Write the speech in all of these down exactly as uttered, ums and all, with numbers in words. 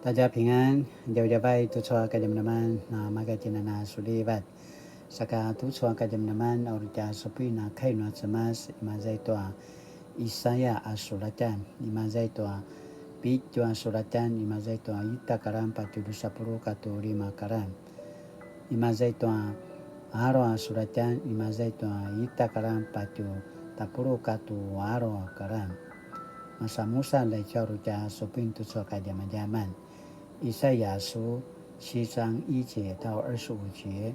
大家平安, djavadjavai tucu a kadjamadjaman, na maka tjinana sulivat. Saka tucu a kadjamadjaman, a uri tja supuin a kai nua Cemas, imaza i tua Isaya a sulatjan, imaza i tua pitju a sulatjan, imaza i tua ita karan patju dusa puluq katu lima karan. Imaza i tua alu a sulatjan, imaza i tua ita karan patju tapuluq katu alu a karan. Masanmusalj a i tjauri tja supuin tucu a kadjamadjaman. 以賽亞書七章一節到二十五節，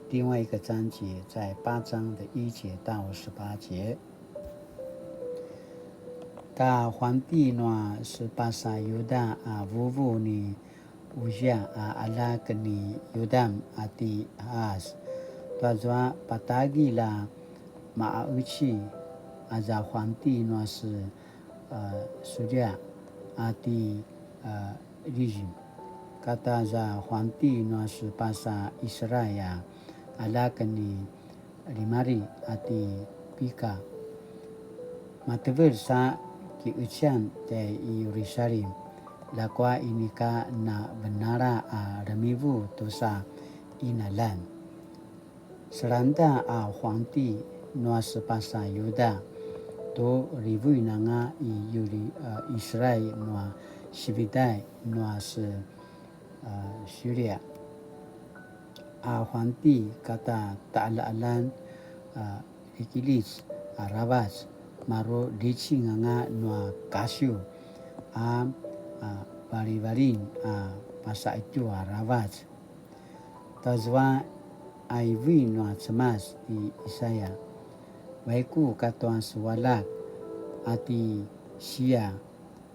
另外一个章节在八章的一节到十八节。Ta 皇帝 nua sepasa Yuda a vuvu ni Uzia a aljak ni Yutam a ti Ahas. Tuazua patagilj a maqeci aza 皇帝 nua se, a, Suria a ti, a, Rizim. Kata za 皇帝 nua sepasa Israil a aljak ni Rimari a ti Pika. Matevelj sa kiqecian tjai Yerusalim, ljakua inika na venala a remivu tusa qinaljan. Selangeda a 皇帝 nua sepasa Yuda, tu rivuin anga i Yuli-, a, Israil nua sividay nua se, a, Suria. A 皇帝 kata taqaljaqaljan, a, rikiljic aravac, maru djicing anga nua kasiw, a, a, valivalin a pasaqetju aravac. Tazua a qivu nua Cemas ti Isaya, vaiku katua su aljak a ti Sia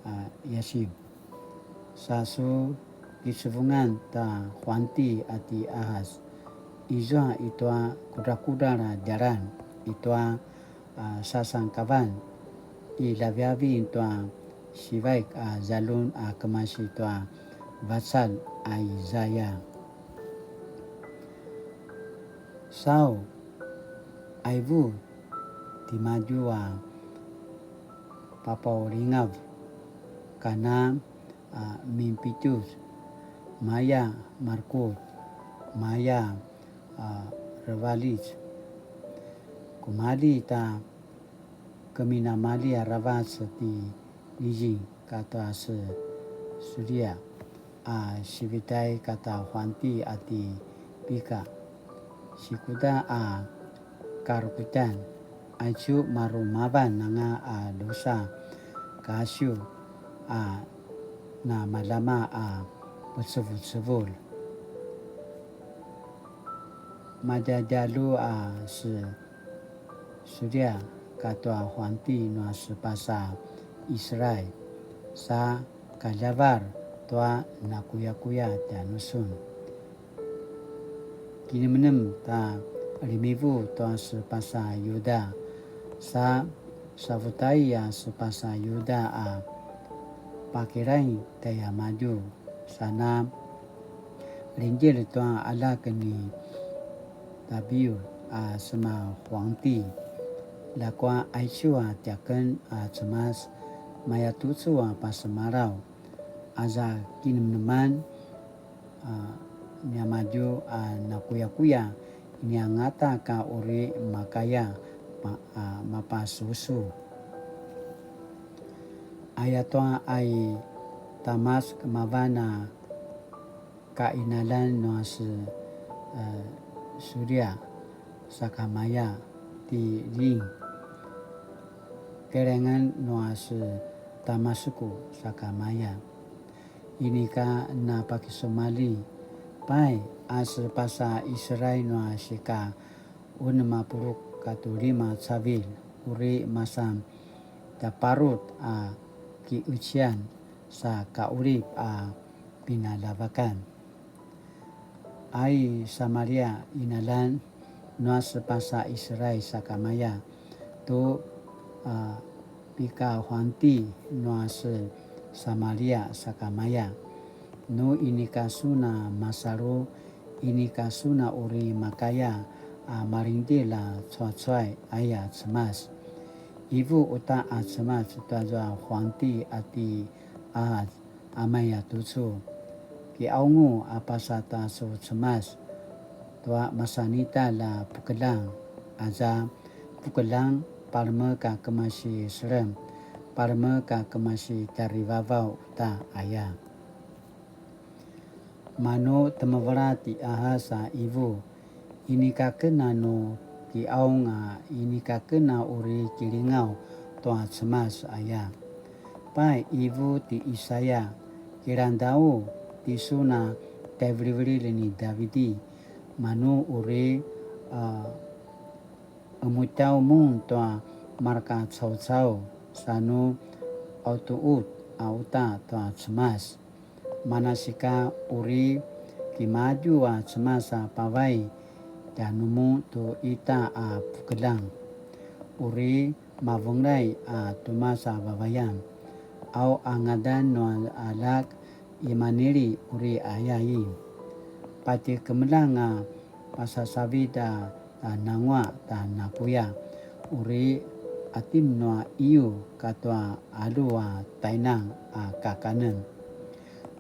a Yasib. Sa su kicevungan ta 皇帝 a ti Ahas, izua i tua kudrakudral a djalan, i tua, a, sasangkavan, i ljaviavi tua sivaik a zaljum a kemasi tua vacalj a Izaya. Sau, a qivu timadju a papaulingav, kana a minpitjuz, maya markut, maya a revaljic. Kumalji ta keminamalji aravac ti Rizim katua se Suria, a sividay kata 皇帝 a ti Pika. Sikuda a karukutan, aicu maru mavan anga a drusa kasiw a namaljama a pucevucevulj. Madjadjalu a se Suria katua 皇帝 nua sepasa Israil, sa kaljavar tua nakuyakuya tjanusun. Kinemnem ta remivu tua sepasa Yuda, sa savutai a sepasa Yuda a pakirain tjaiamadju, sana lingdjelj tua aljak ni Tabiu a sema 皇帝. Ljakua aicu a tiaken a Cemas, mayatucu a pasemalaw, aza kinemneman a niamadju a nakuyakuya, ini angata ka uri makaya ma-, a mapasusu. Ayatua a i Tamask mavan a kaqinaljan nua se, e, Suria sakamaya, ti Ling, kelengen nua se Tamasku sakamaya. Inika napakisumalji, pai, a sepasa Israil nua sika unem a puluq katu lima cavilj, uri masan tjaparut a kiqecian sa kaqulip a pinaljavakan. A i Samaria qinaljan nua sepasa Israil sakamaya, tu, a, Pika 皇帝 nua se Samaria sakamaya. Nu inika sun a masalu, inika sun a uri makaya a malingdjelj a cuacuay, aya Cemas. Qivu uta a Cemas tuazua 皇帝 a ti Ahaz, a maya tucu, kiqaungu a pasa ta su Cemas tua masanitalj a pukeljang, aza pukeljang palemek a kemasi selem, palemek a kemasi tjarivavaw uta aya. Manu temevela ti Ahas a ivu, inika ken a nu kiqaung a inika ken a uri kilingaw tua Cemas aya. Pai ivu ti Isaya, kilangdau tisun a tjaivilivililj ni Davidi, manu uri, a, qemutjaw mun tua marka caucau sa nu qautuqut a uta tua Cemas. Manasika uri kimadju a Cemas a pavay tjanumun tu ita a pukeljang. Uri mavenglay a Cemas a vavayan. Au a ngadan nua aljak Imanili uri ayai. Patje kemeljang a pasasavid a ta nanguaq ta nakuya, uri atim nua iyu katua alu a tainang a kakanen.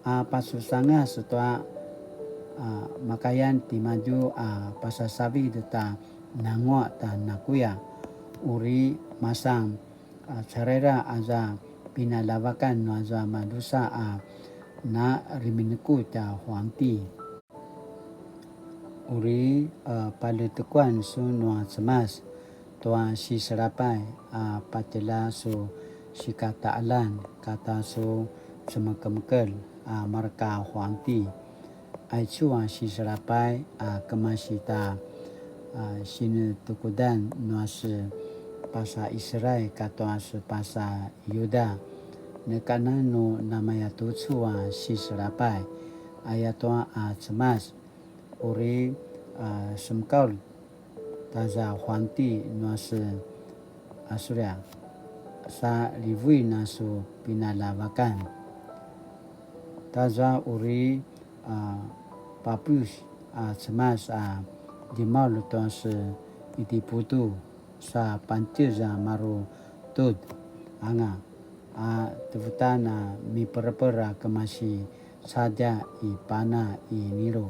A pasusangas tua, a, makayan timadju a pasasavid ta nanguaq ta nakuya, uri masan, a, carera aza pinaljavakan nua zua madrusa a na rimineku ta huangti. Uri, a, paljetekuan sun nua Cemas tua siselapay a patjela su sikataqaljan kata su cemekemekelj a marka huangti. Aicu a siselapay a kemasi ta, a, sinetukudan nua se pasa Israel katua se pasa Yuda. Nekanan nu namayatucu a siselapay, ayatua a Cemas, uri, a, semekaulj taza huangti nua se Asuria, sa livuin a su pinaljavakan. Taza uri, a, papus a Cemas a djemaulj tua se Itiputu, sa pantjez a maru tud anga a tevetan a mipereper a kemasi sadja i pana i Nilu.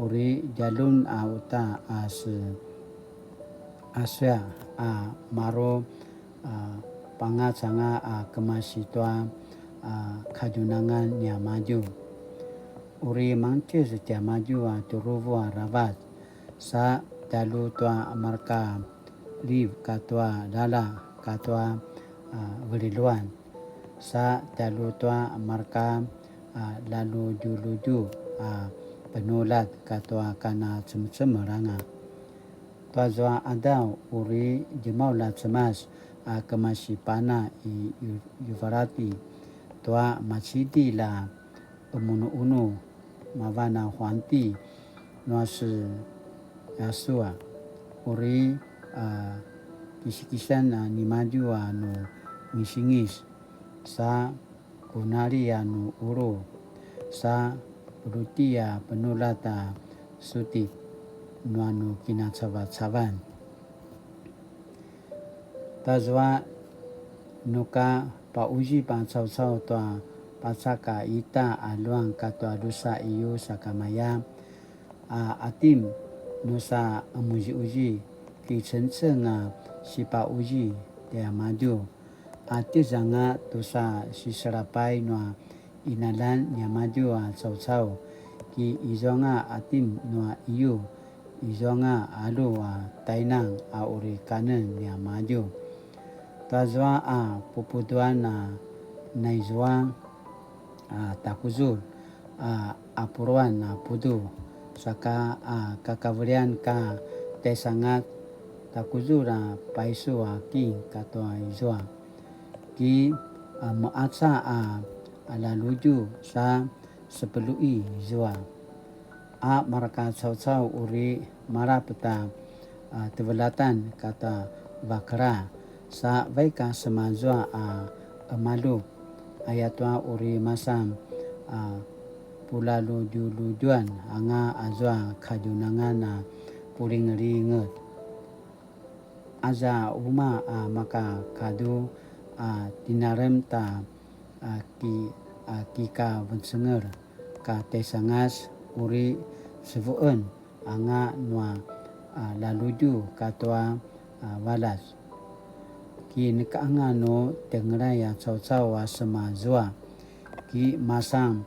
Uri djaljun a uta a se Asuria a maru, a, pangacanga a kemasi tua, a, kadjunangan niamadju. Uri mangtjez tiamadju a tjuruvu aravac, sa tjalju tua marka liv katua lala katua, a, veljeluan, sa tjalju tua marka, a, laludjuludju, a, penuljat katua kana cemecemel anga. Tuazua qadaw uri djemaulj a Cemas a kemasi pana i Yu-, Yufarati, tua macidilj a qemunuqunu mavan a huangti nua se Asuria, uri, a, kisikisan a nimadju a nu ngisingis, sa kunali a nu qulu, sa puluti a penuljat a suti nua nu kinacavacavan. Tazua nu ka pauzip a caucau tua pacak a ita a luang katua drusa iyu sakamaya, a atim nu sa qemuziquzip kicengceng a sipauzi tiamadju. A tizanga tusa siselapay nua qinaljan niamadju a caucau, ki izuanga atim nua iyu, izuanga alu a tainang a uri kanen niamadju. Tazua a pupuduan a naizua a takuzulj a apuruan a pudu, saka a kakavelian ka taisangat takuzulj a paisu a king katua izua. Ki a meqaca a, a laludju sa sepeljuqi izua. A mareka caucau uri malap ta, a, tevelatan kata vakela, sa vaik a semazua a qemaljup, ayatua uri masan, a, pulaludjuludjuan anga azua kadjunangan a pulingelinget. Aza uma a maka kadu a tinarem ta a ki, a kika vencengel, ka tjaisangas uri sevuqen anga nua, a, laludju katua, a, valas. Ki neka anga nu tjengelay a caucau a semazua, ki masan,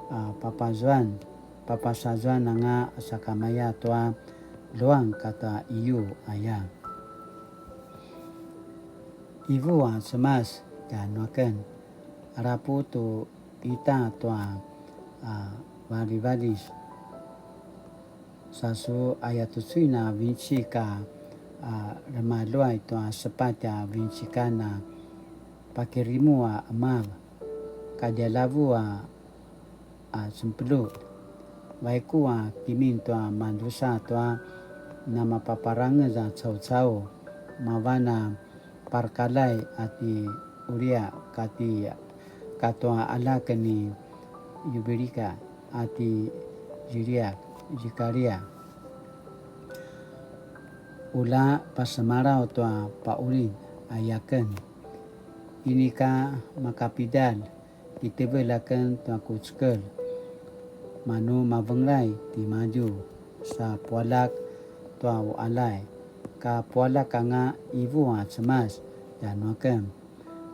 a, papazuan, papasazuan anga sakamaya tua luang kata iyu aya. Ivu a Cemas tjanuaken, alapu tu ita tua, a, valivalis. Sa su ayatucuin a vincik a, a, remaluay tua sepatj a vincikan a pakirimu a emav, kadjalavu a, a, cempelu. Vaiku a kimin tua madrusa tua namapaparangez a caucau, mavan a parkalay a ti Uria kati katua aljak ni Yubilika a ti Ziliak, Zikaria. Ula pasemalaw tua paulid a yaken. Inika makapidalj, kitevelj aken tua ku cekelj. Manu mavenglay timadju, sa pualjak tua uqaljay, ka pualjak anga ivu a Cemas tjanuaken.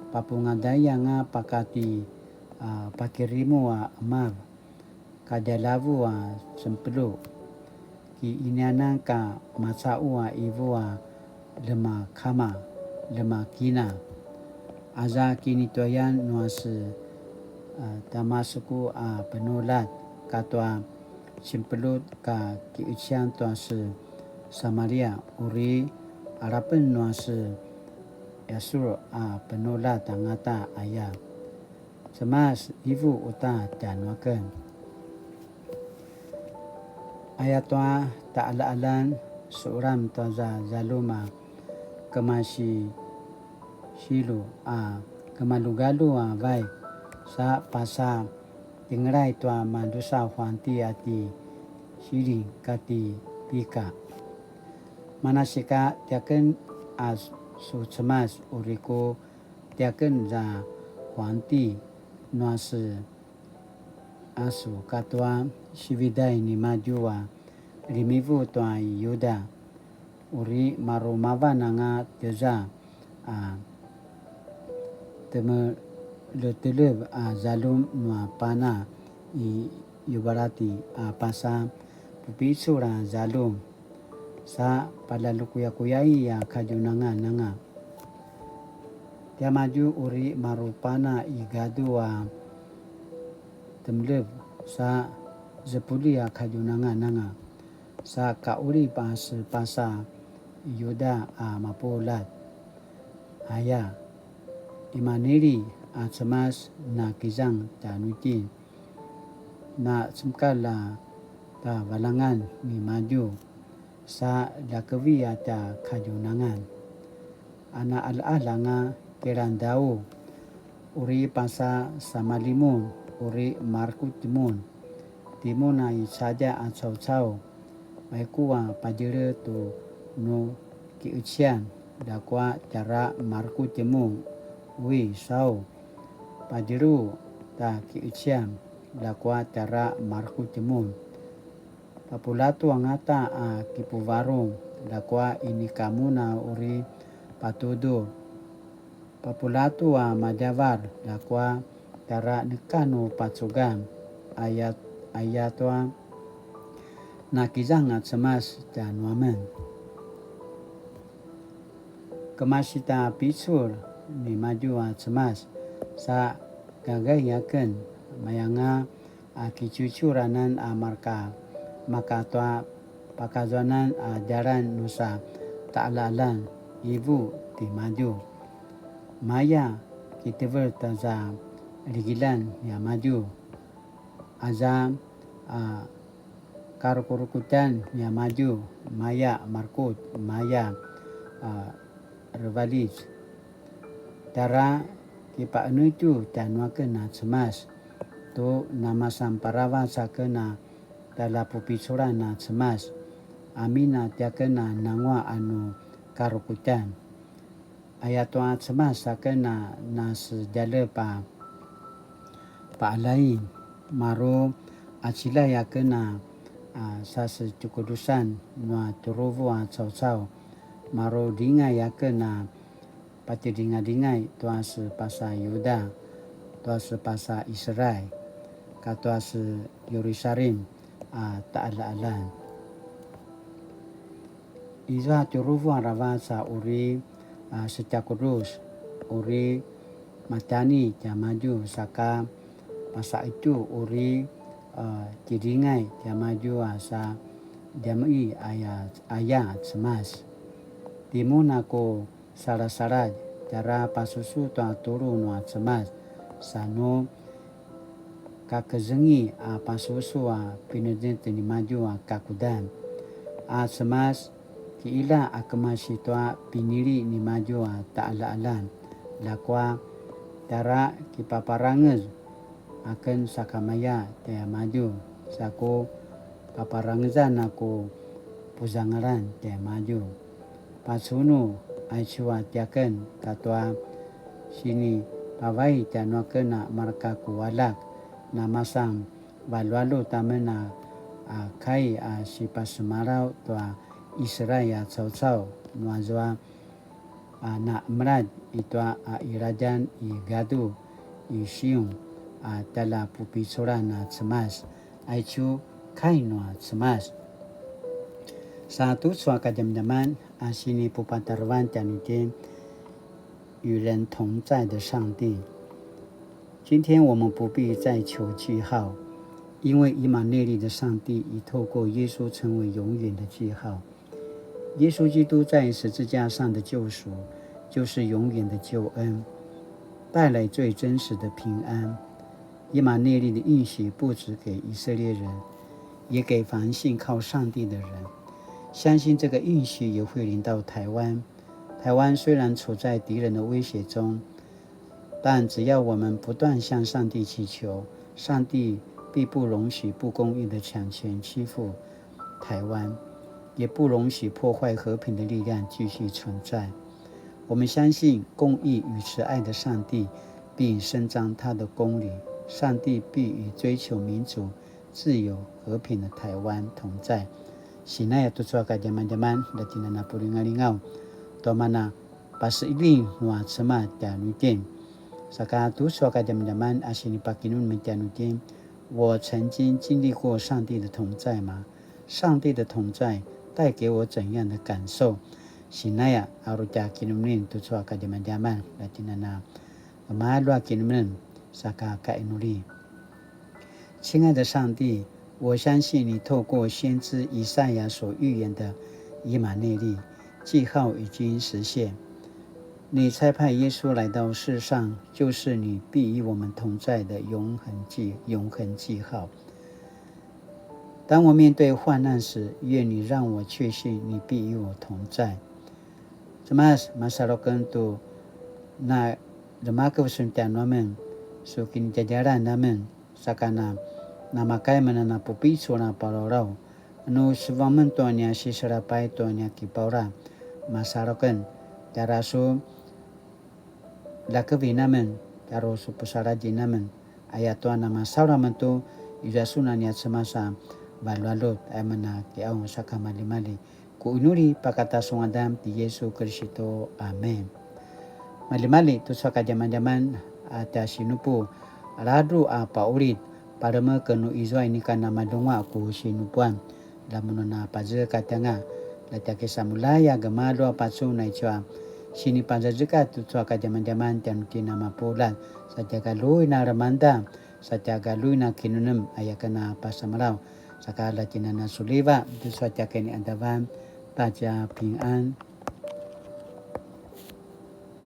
Papungadai anga pakati, a, pakirimu a emav, kadjalavu a cempelu. Ki inianan ka macaqu a ivu a lemakama, lemakina. Aza kinituayan nua se, a, Tamasku a penuljat katua cempelu ka kiqecian tua se Samaria, uri alapen nua se Yasur a penuljat angata aya. Cemas ivu uta tjanuaken. Ayatua taqaljaqaljan suqelam tua za zaljum a kemasi Silu a kemalugalu a vaik, sa pasa tjengelay tua madrusa huanti a ti Siling kati Pika. Manasika tiaken a su Cemas uri ku tiaken za huanti nua se Asu katua sividay nimadju a limivu tua i Yuda, uri marumavan anga tjeza a temeletelev a zaljum nua pana i Yubalati a pasa pupicul a zaljum, sa palalukuyakuyai a kadjunangan anga. Tiamadju uri marupana i gadu a temelev, sa zepuli a kadjunangan anga, sa kaulip a sepasa Yuda a mapuljat. Aya, imanili a Cemas na kizang tjanuitjen, na cemkal a ta valangan nimadju, sa ljakevi a tja kadjunangan. A na al'al anga kilangdau, uri pasa samalimun, uri markutj mun, timun a i cadja a caucau, vaiku a padjele tu nu ki'ecian, ljakua tjara markutj mun, ui sau, padjelu ta ki'ecian, ljakua tjara markutj mun. Papuljatu angata a kipuvarung, ljakua inika mun a uri patudur. Papuljatu a madjavar, ljakua tjara neka nu pacugan, aya, ayatua na kizang a Cemas tjanuamen. Kemasi ta picul nimadju a Cemas, sa gagay aken, mayanga a kicucuranan a marka, maka tua pakazuanan a djalan nusa ta'ala'alan ivu timadju. Maya kitevel taza ligilan niamadju. Aza a karukurukutjan niamadju, maya markutj, maya a revalij. Tjara kipa'enetju tjanuaken a Cemas, tu namasan paravac aken a tjaljapupiculan a Cemas, amin a tiaken a nangua a nu karukutjan. Ayatua Cemas aken a nasedjalep a pa'alai, maru Qaciljay aken a, a, sasetjukudusan nua tjuruvu a caucau, maru dringay aken a patidringadringay tua se pasa Yuda, tua se pasa Israel, katua se Yerusalim a taqaljaqaljan. Izua tjuruvu aravac a uri, a, setjakudus, uri matjani tiamadju, saka pasaqetju uri, a, kidringay tiamadju a sa djamei aya, aya Cemas. Timun a ku salasaladj, tjara pasusu tua tulu nua Cemas, sa nu kakezengi a pasusu a pinenetj nimadju a kakudan. A Cemas, kiqila a kemasi tua pinili nimadju a taqaljaqaljan, ljakua tjara kipaparangez aken sakamaya tiamadju, sa ku paparangezan a ku puzangalan tiamadju. Pacunu aicu a tiaken katua sinipavai tjanuaken a marka ku aljak, namasan valualut amen a, a, kai a sipasemalaw tua Israel a caucau nuazua, a, na qemiladj i tua, a, qiladjan i gadu i Siun, a, tjaljapupiculan a Cemas. Aicu kai nua Cemas. Sa tucu a kadjamadjaman a sinipupatarevan tjanuitjen, 与人同在的上帝。今天我们不必再求记号，因为以马内利的上帝已透过耶稣成为永远的记号。耶稣基督在十字架上的救赎，就是永远的救恩，带来最真实的平安。以马内利的应许不只给以色列人，也给凡信靠上帝的人。相信这个应许也会临到台湾。台湾虽然处在敌人的威胁中，但只要我们不断向上帝祈求，上帝必不容许不公义的强权欺负台湾，也不容许破坏和平的力量继续存在。我们相信公义与慈爱的上帝必伸张他的公理，上帝必与追求民主、自由、和平的台湾同在。Sinaya tucu a kadjamadjaman, la tjinana pulingalingaw, tua mana paseqeljing nua Cemas tjanuitjen. Saka tucu a kadjamadjaman a sinipakinemnem tjanuitjen, 我曾经经历过上帝的同在吗？上帝的同在带给我怎样的感受？Sinaya a uri tja kinemnem tucu a kadjamadjaman, la tjinana gemalju a kinemnem, saka kainuli. 亲爱的上帝，我相信你透过先知以赛亚所预言的以马内利，记号已经实现。你差派耶稣来到世上，就是你必与我们同在的永恒记，永恒记号。当我面对患难时，愿你让我确信你必与我同在。Cemas, masalu aken tu na remakev sun tjanuamen, su kinitjadjalan amen, saka na, namakaya amen a na pupicul a palawlaw. Nu sevu amen tua nia siselapay tua nia kipaula, masalu aken, tjara su lakevin amen, tjara su pusaladjin amen, ayatua na masalu amen tu izua sun a nia Cemas a valualut, aya amen a kiqaung saka malimali. Ku inuli pakata su ngadan ti Yesu Kiristu. Amen. Malimali tucu a kadjamadjaman a tja sinupu, ladru a paulit, palemek nu izua inika namadungua ku sinupuan. La mun nu na pazekatj anga, la tja kisamulja a gemalju a pacun aicu a sinipazazekatj tucu a kadjamadjaman tjanuitjen a mapuljat, sa tja galjuin a lemangeda, sa tja galjuin a kinemnem, aya ken a pasemalaw. Saka la tjinana suliva, tucu a tja kiniqadavan, 大家平安。